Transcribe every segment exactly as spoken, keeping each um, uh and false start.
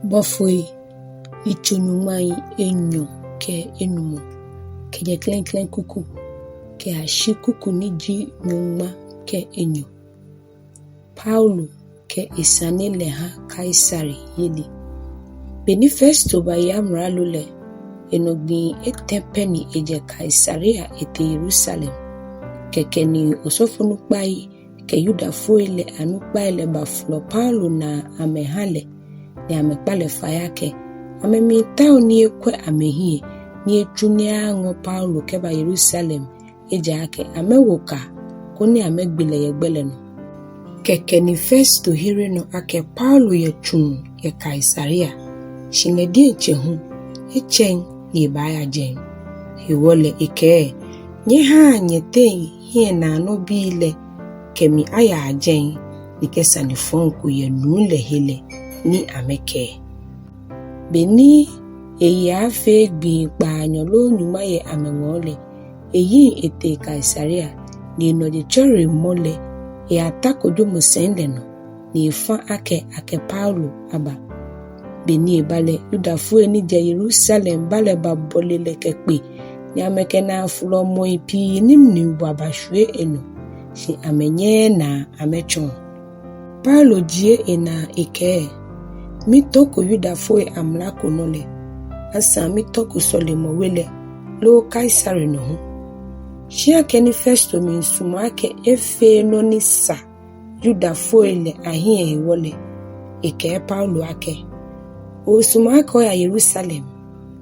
Bɔfoi, yitso nyɔŋmai enyɔ kɛ enumɔ, kɛjɛ klɛŋklɛŋ kuku kɛyashi kuku ni ji nyɔŋma kɛ enyɔ. Paulo kɛ esane lɛ ha Kaisare yeli. Beni Festo baye amralo lɛ, enɔ gbii etɛ pɛ ni ejɛ Kaisarea etee Yerusalem. Kɛkɛ ni osɔfonukpai kɛ Yudafoi lɛ anukpai lɛ bafolɔ Paulo naa amɛha lɛ, ni amɛkpa lɛ fai akɛ amɛmiitao ni ekwɛ amɛhiɛ ni etsu ni ayaŋɔ Paulo kɛba Yerusalem, ejaakɛ amɛwo ka koni amɛgbe lɛ yɛ gbɛ lɛ nɔ. Kɛkɛ ni Festo here nɔ akɛ Paulo yɛ tsuŋ yɛ Kaisarea, shi lɛ diɛŋtsɛ hu etsɛŋ ni ebaaya jɛi. Hewɔ lɛ ekɛɛ, nyɛhaa nyɛteŋ hiɛnaanɔbii lɛ kɛ mi ayaa jɛi, ni kɛ sane fɔŋ ko yɛ nuu lɛ he lɛ, ni amɛkɛɛ. Beni eye aaafee gbii kpaanyɔ loo nyɔŋma yɛ amɛŋɔɔ lɛ, eyiŋ etee Kaisarea, ni enɔ jetsɛremɔ lɛ, eyata kojomɔ sɛi lɛ nɔ, ni efa akɛ akɛ Paulo aba. Beni eba lɛ, Yudafoi ni jɛ Yerusalem ba lɛ babɔle lɛ kɛkpe, ni amɛkɛ naafolɔmɔi pii ni mli wa bashwie enɔ, shi amɛnyɛɛɛ naa amɛtsɔɔ. Paulo jie enaa ekɛɛ, mitɔko Yudafoi amla ko nɔ lɛ, asaŋ mitɔko sɔlemɔwe lɛ, loo Kaisare nɔ hu. Shi akɛni Festo miisumɔ akɛ efee nɔ ni sa Yudafoi lɛ ahiɛ hewɔ lɛ, ekɛɛ Paulo akɛ, oosumɔ akɛ oya Yerusalem,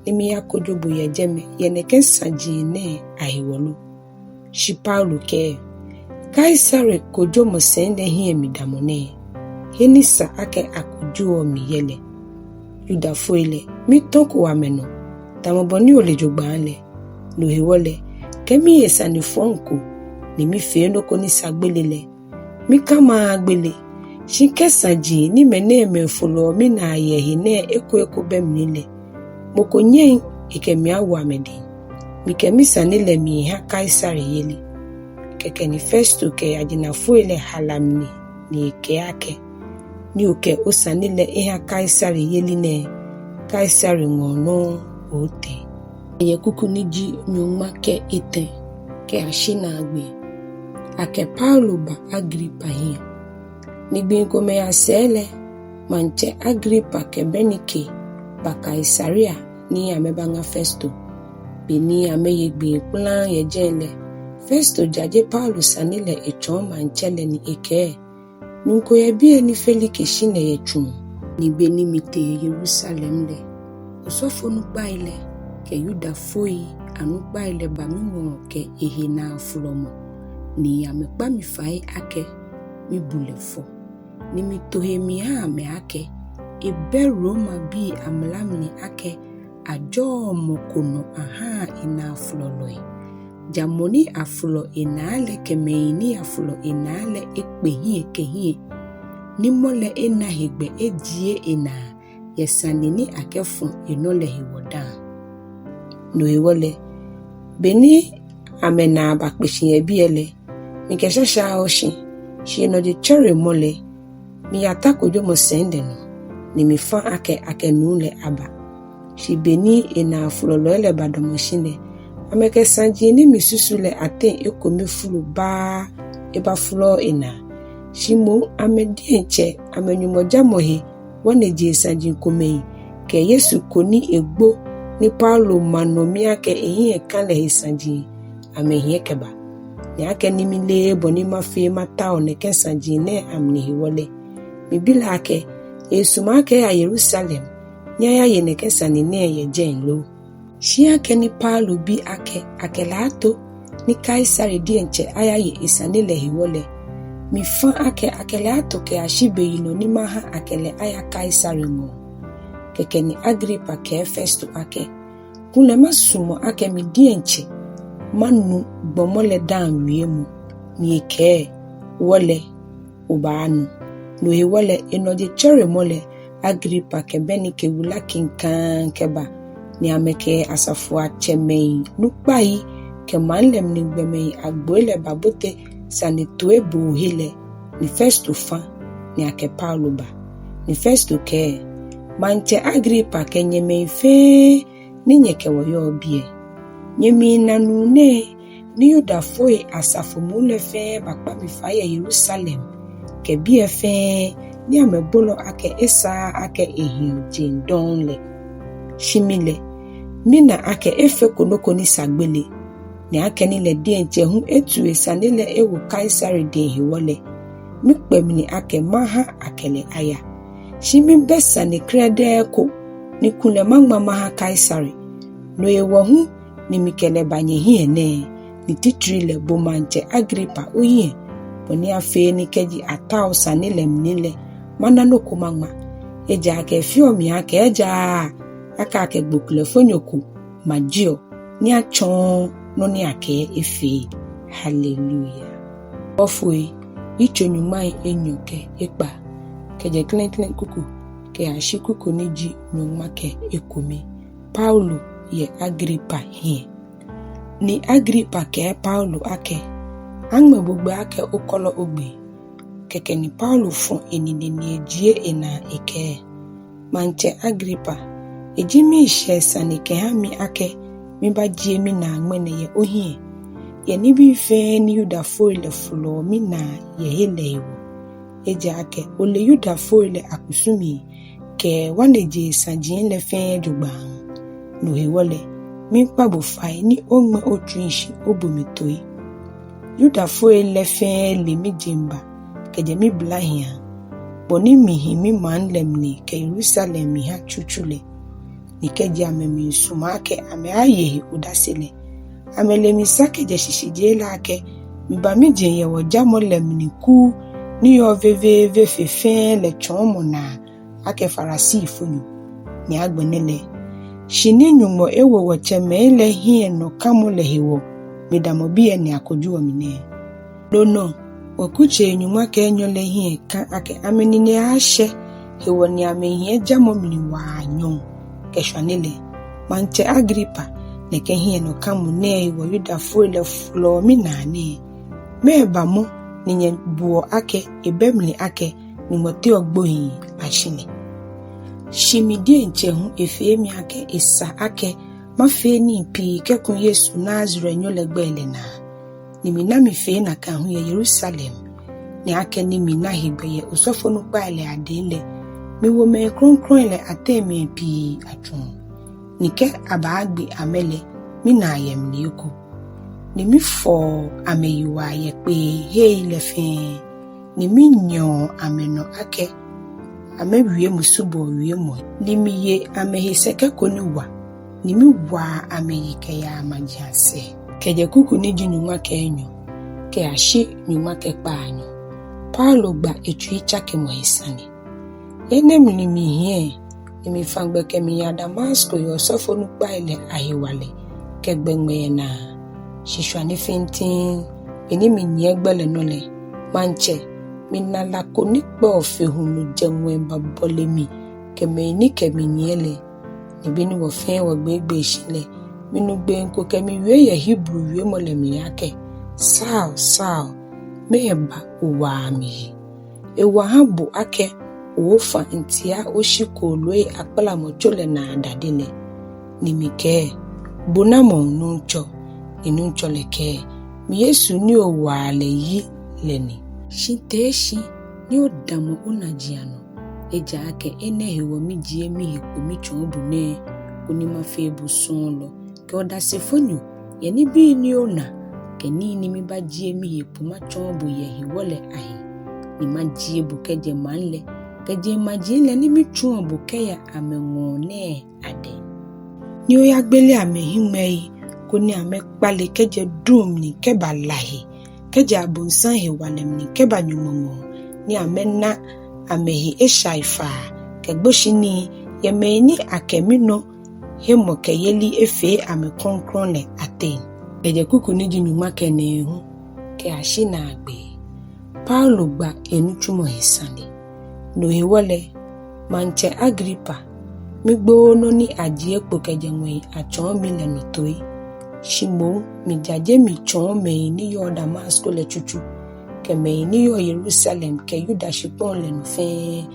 ni miyakojo bo yɛ jɛmɛ yɛ nɛkɛ saji nɛɛ ahewɔ lo? Shi Paulo kɛɛ, Kaisare kojomɔ sɛi lɛ hiɛ midamɔ nɛɛ, he ni sa akɛ akojoɔ mi yɛ lɛ. Yudafoi lɛ, mitɔko amɛnɔ, tamɔ bɔ ni ole jogbaŋŋ lɛ. No hewɔ lɛ, kɛ miye sane fɔŋ ko, ni mifee nɔ ko ni sa gbele lɛ, mikamaaa gbele. Shi kɛ saji ni mɛnɛɛmɛi folɔɔ minaa yɛ he nɛɛ eko eko bɛ mli lɛ, mɔ ko nyɛŋ ekɛ mi awo amɛdɛŋ. Mikɛ misane lɛ miiha Kaisare yeli. Kɛkɛ ni Festo kɛ ajinafoi lɛ hala mli ni ekɛɛ akɛ, ni okɛ osane lɛ eha Kaisare yeli nɛɛ, Kaisare ŋɔɔ nɔŋŋ ootee. Yɛ kuku ni ji nyɔŋma kɛ etɛ kɛyashi naagbee. Akɛ Paulo ba Agripa hiɛ. Ni gbii komɛi asɛɛ lɛ, maŋtsɛ Agripa kɛ Bernike ba Kaisarea ni amɛbaŋa Festo. Beni amɛye gbii kplaŋŋ yɛ jɛi lɛ, Festo jaje Paulo sane lɛ etsɔɔ maŋtsɛ lɛ ni ekɛɛ, nuu ko yɛ biɛ ni Felike shi lɛ yɛ tsuŋ. Ni beni mitee Yerusalem lɛ, osɔfonukpai lɛ kɛ Yudafoi anukpai lɛ ba miŋɔɔ kɛ ehe naafolɔmɔ, ni amɛkpa mi fai akɛ mibu lɛ fɔ. Ni mito he miha amɛ akɛ, ebɛ Romabii amla mli akɛ ajɔɔ mɔ ko nɔ ahaa enaafolɔlɔi. Ja mɔ ni afolɔ enaa lɛ kɛ mɛi ni afolɔ enaa lɛ ekpe hiɛ kɛ hiɛ, ni mɔ lɛ ena hegbɛ ejie enaa yɛ sane ni akɛfɔ enɔ lɛ hewɔ dã. No hewɔ lɛ, beni amɛnaa bakpe shi yɛ biɛ lɛ, mikɛ shasha wo shi, shi enɔ jetsɛremɔ lɛ, miyata kojomɔ sɛi lɛ nɔ, ni mifa akɛ akɛ nuu lɛ aba. Shi beni enaafolɔlɔi lɛ badamɔ shi lɛ, amɛkɛ saji ni misusu lɛ ateŋ ekome folo baaa ebafolɔɔɔ enaa. Shi moŋ amɛ diɛŋtsɛ amɛnyɔmɔjamɔ he ŋwanejee saji komɛi kɛ Yesu ko ni egbo ni Paulo ma nɔ mi akɛ ehiɛ kã lɛ he saji, amɛhiɛ kɛba. Ni akɛni mileee bɔ ni mafee matao nɛkɛ saji nɛɛ amli hewɔ lɛ, mibi lɛ akɛ, eesumɔ akɛ eya Yerusalem ni ayaye nɛkɛ sane nɛɛ yɛ jɛi lo? Shi akɛni Paulo bi akɛ akɛ lɛ ato ni Kaisare diɛŋtsɛ ayaye esane lɛ hewɔ lɛ, mifa akɛ akɛ lɛ ato kɛyashi beyinɔ ni maha akɛ lɛ aya Kaisare ŋɔɔ. Kɛkɛ ni Agripa kɛɛ Festo akɛ, kulɛ masumɔ akɛ mi diɛŋtsɛ manu gbɔmɔ lɛ daaŋ wiemɔ. Ni ekɛɛ, wɔ lɛ, obaanu. No hewɔ lɛ, enɔ jetsɛremɔ lɛ, Agripa kɛ Bernike wula kiŋkaŋŋ kɛba, ni amɛkɛ asafoiatsɛmɛi nukpai kɛ maŋ lɛ mli gbɔmɛi agboi lɛ babote sane toiboo he lɛ, ni Festo fa, ni akɛ Paulo ba. Ni Festo kɛɛ, Maŋtsɛ Agripa kɛ nyɛ mɛi fɛɛ ni nyɛkɛ wɔ yɔɔ biɛ. Nyɛmiina nuu nɛɛ ni Yudafoi asafo muu lɛ fɛɛ bakpa mi fai yɛ Yerusalem kɛ biɛ fɛɛ ni amɛbolɔ akɛ esaaa akɛ ehiɔ jeŋ dɔŋŋ lɛ. Shi mi lɛ, mina akɛ efeko nɔ ko ni sa gbele, ni akɛni lɛ diɛŋtsɛ hu etu esane lɛ ewo Kaisare dɛŋ hewɔ lɛ, mikpɛ mli akɛ maha akɛ lɛ aya. Shi mibɛ sane krɛdɛɛ ko ni kulɛ maŋma maha Kaisare. No hewɔ hu ni mikɛ lɛ ba nyɛhiɛ nɛɛ, ni titri lɛ bo Maŋtsɛ Agripa ohiɛ, bɔ ni afee ni kɛji atao sane lɛ mli lɛ, mana nɔ ko maŋma. Ejaakɛ efeɔ mi akɛ ejaaa akɛ akɛ gboklɛfonyo ko majieɔ ni atsɔɔ nɔ ni akɛɛ efee. Haleluya. Bɔfoi, yitso nyɔŋmai enyɔ kɛ ekpaa, kɛjɛ klɛŋklɛŋ kuku kɛyashi kuku ni ji nyɔŋma kɛ ekome. Paulo yɛ Agripa hiɛ. Ni Agripa kɛɛ Paulo akɛ, aŋmɛ bo gbɛ akɛ okɔlɔ ogbee. Kɛkɛ ni Paulo fɔ enine ni ejie enaa ekɛɛ, Maŋtsɛ Agripa, eji miishɛɛ sane kɛha mi akɛ mibajie minaa ŋmɛnɛ yɛ ohiɛ, yɛ nibii fɛɛ ni Yudafoi lɛ folɔɔ minaa yɛ he lɛ hewɔ. Ejaakɛ ole Yudafoi lɛ akusumii kɛ ŋwanejee saji lɛ fɛɛ jogbaŋŋ. No hewɔ lɛ, miikpa bo fai ni oŋmɛ otsui shi obo mi toi. Yudafoi lɛ fɛɛ le mijeŋba kɛjɛ miblahiaŋ, bɔ ni mihi mimaŋ lɛ mli kɛ Yerusalem miha tsutsu lɛ. Ni kɛji amɛmiisumɔ akɛ amɛaaye he odase lɛ, amɛle mi sa kɛjɛ shishijee lɛ akɛ miba mijeŋ yɛ wɔjamɔ lɛ mli kuu ni yɔɔ veveeve fe fɛɛ lɛ tsɔɔmɔ naa akɛ Farisifonyo, ni agbɛnɛ lɛ, shi ni Nyɔŋmɔ ewo wɔtsɛmɛi lɛ hiɛnɔkamɔ lɛ hewɔ midamɔ biɛ ni akojoɔ mi nɛɛ. No nɔ, wɔkutsei nyɔŋma kɛ enyɔ lɛ hiɛ ka akɛ amɛnine aaashɛ, hewɔ ni amɛhiɛ jamɔ mli waa nyɔɔŋ. Kɛ shwane lɛ, Maŋtsɛ Agripa, nɛkɛ hiɛnɔkamɔ nɛɛ hewɔ Yudafoi lɛ folɔɔ minaa nɛɛ. Mɛɛba mɔ ni nyɛbuɔ akɛ ebɛ mli akɛ Nyɔŋmɔ teɔ gbohii ashi lɛ? Shi mi diɛŋtsɛ hu efee mi akɛ esa akɛ mafee nii pii kɛku Yesu Nazarenyo lɛ gbɛi lɛ naa. Ni mina mifee nakai hu yɛ Yerusalem, ni akɛni mina hegbɛ yɛ osɔfonukpai lɛ adɛŋ lɛ, miwo mɛi krɔŋkrɔŋi lɛ ateŋ mɛi pii atsuŋ. Ni kɛ abaagbe amɛ lɛ, minaa yɛ mli eko. Ni mifɔɔ amɛyiwaa yɛ kpeehei lɛ fɛɛ, ni minyɛɔ amɛnɔ akɛ amɛwie musubɔɔ wiemɔi, ni miye amɛhe sɛkɛ ko ni wa, ni miwaa amɛyi kɛyaa majiasɛɛ. Kɛjɛ kuku ni ji nyɔŋma kɛ enyɔ kɛyashi nyɔŋma kɛ kpaanyɔ. Paulo gba etsui tsakemɔ he sane. Enɛ mli mihiɛ, ni mifa gbɛ kɛmiiya Damasko yɛ osɔfonukpai lɛ ahewalɛ kɛ gbɛ ŋmɛɛ naa. Shi shwane fintiŋŋ, beni minyiɛ gbɛ lɛ nɔ lɛ, maŋtsɛ, mina la ko ni kpɛɔ fe hulu jɛ ŋwɛi babɔle mi kɛ mɛi ni kɛ mi nyiɛ lɛ. Ni beni wɔ fɛɛ wɔgbeegbee shi lɛ, minu gbee ko kɛmiiwie yɛ Hebri wiemɔ lɛ mli akɛ, Saul, Saul, mɛɛba owaa mi yi? Ewa ha bo akɛ oofã ntia oshi kooloi akpalamɔtso lɛ naa dade lɛ. Ni mikɛɛ, bo namɔŋ, Nuŋtsɔ? Ni Nuŋtsɔ lɛ kɛɛ, mi Yesu ni owaa lɛ yi lɛ ni. Shi tee shi ni odamɔ onaji anɔ, ejaakɛ enɛ hewɔ mijie mihe kpo mitsɔɔ bo nɛɛ, koni mafee bo sɔɔlɔ kɛ odasefonyo yɛ nibii ni ona kɛ nii ni mibajie mihe kpo matsɔɔ bo yɛ hewɔ lɛ ahe, ni majie bo kɛjɛ maŋ lɛ kɛ jeŋmaji lɛ ni mitsuɔ bo kɛya amɛŋɔɔ nɛɛ adɛŋ, ni oyagbele amɛhiŋmɛii, koni amɛkpale kɛjɛ duŋ mli kɛba la he, kɛjɛ abonsam hewalɛ mli kɛba Nyɔŋmɔ ŋɔɔ, ni amɛna amɛhe eshai faa kɛ gboshinii yɛ mɛi ni akɛ minɔ hemɔkɛyeli efee amɛ krɔŋkrɔŋ lɛ ateŋ. Kɛjɛ kuku ni ji nyɔŋma kɛ nɛɛhu kɛyashi naagbee. Paulo gba enitsumɔ he sane. No hewɔ lɛ, Maŋtsɛ Agripa, migbooo nɔ ni ajie kpo kɛjɛ ŋwɛi atsɔɔ mi lɛ nɔ toi. Shi moŋ mijaje mitsɔɔ mɛi ni yɔɔ Damasko lɛ tsutsu, kɛ mɛi ni yɔɔ Yerusalem kɛ Yuda shikpɔŋ lɛ nɔ fɛɛ,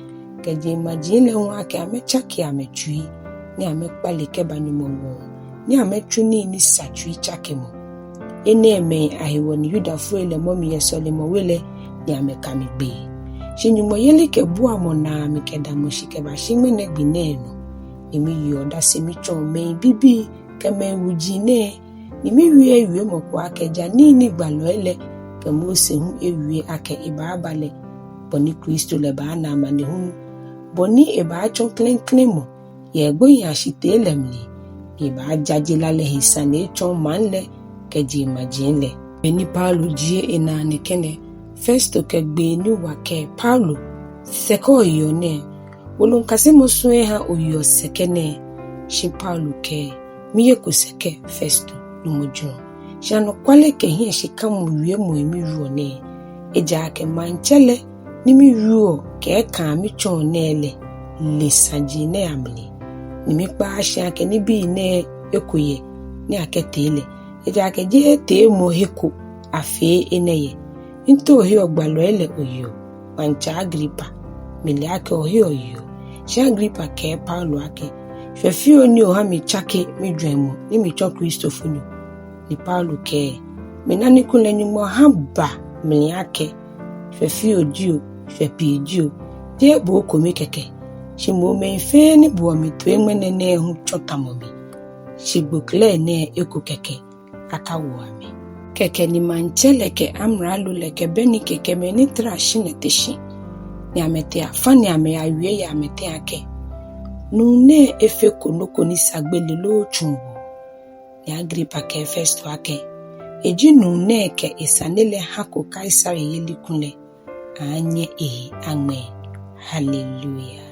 kɛ jeŋmaji lɛ hu akɛ amɛtsake amɛtsui, ni amɛkpale kɛba Nyɔŋmɔ ŋɔɔ, ni amɛtsu nii ni sa tsuitsakemɔ. Enɛɛmɛi ahewɔ ni Yudafoi lɛ mɔ mi yɛ sɔlemɔwe lɛ, ni amɛka mi gbee. Shi Nyɔŋmɔ yelikɛbuamɔ naa mikɛdamɔ shi kɛbashi ŋmɛnɛ gbi nɛɛ nɔ, ni miyeɔ odase mitsɔɔ mɛi bibii kɛ mɛi wuji nɛɛ, ni miwieee wiemɔ ko akɛ ja nii ni gbalɔi lɛ kɛ Mose hu ewie akɛ ebaaba lɛ, bɔ ni Kristo lɛ baana amanehulu, bɔ ni ebaatsɔ klɛŋklɛŋ mɔ yɛ gbohiiashitee lɛ mli, ni ebaajaje la lɛ he sane etsɔɔ maŋ lɛ kɛ jeŋmaji lɛ. Beni Paulo jie enaa nɛkɛ lɛ, Festo kɛ gbee ni wa kɛɛ, Paulo, sɛkɛ oyeɔ nɛɛ? Woloŋkasemɔ sɔŋŋ eha oyeɔ sɛkɛ nɛɛ. Shi Paulo kɛɛ, miyeko sɛkɛ, Festo, lumɔ jurɔ. Shi anɔkwale kɛ hiɛshikamɔ wiemɔi miwieɔ nɛɛ, ejaakɛ maŋtsɛ lɛ ni miwieɔ kɛ ekaa mitsɔɔ nɛɛ lɛ le saji nɛɛ amli. Ni mikpaaa shi akɛ nibii nɛɛ eko yɛ ni akɛtee lɛ, ejaakɛ jeee teemɔhe ko afee enɛ yɛ. Mito oheɔ gbalɔi lɛ oyeɔ, Maŋtsɛ Agripa, mile akɛ oheɔ oyeɔ. Shi Agripa kɛɛ Paulo akɛ, shwɛ fioo ni oha mitsake mijwɛŋmɔ ni mitsɔ Kristofonyo. Ni Paulo kɛɛ, mina ni kulɛ Nyɔŋmɔ ha ba mli akɛ, shwɛ fioo jio, shwɛ pii jio, jeee bo okome kɛkɛ, shi moŋ mɛi fɛɛ ni boɔ mi toi ŋmɛnɛ nɛɛ hu tsɔ tamɔ mi, shi gboklɛi nɛɛ eko kɛkɛ akawo amɛ. Kɛkɛ ni maŋtsɛ lɛ kɛ amralo lɛ kɛ Bernike kɛ mɛi ni tara shi lɛ te shi, ni amɛtee afã ni amɛyawie yɛ amɛteŋ akɛ, nuu nɛɛ efeko nɔ ko ni sa gbele loo tsuŋwoo. Ni Agripa kɛɛ Festo akɛ, eji nuu nɛɛ kɛ esane lɛ hako Kaisare yeli kulɛ, aanyɛ ehe aŋmɛɛ. Haleluya.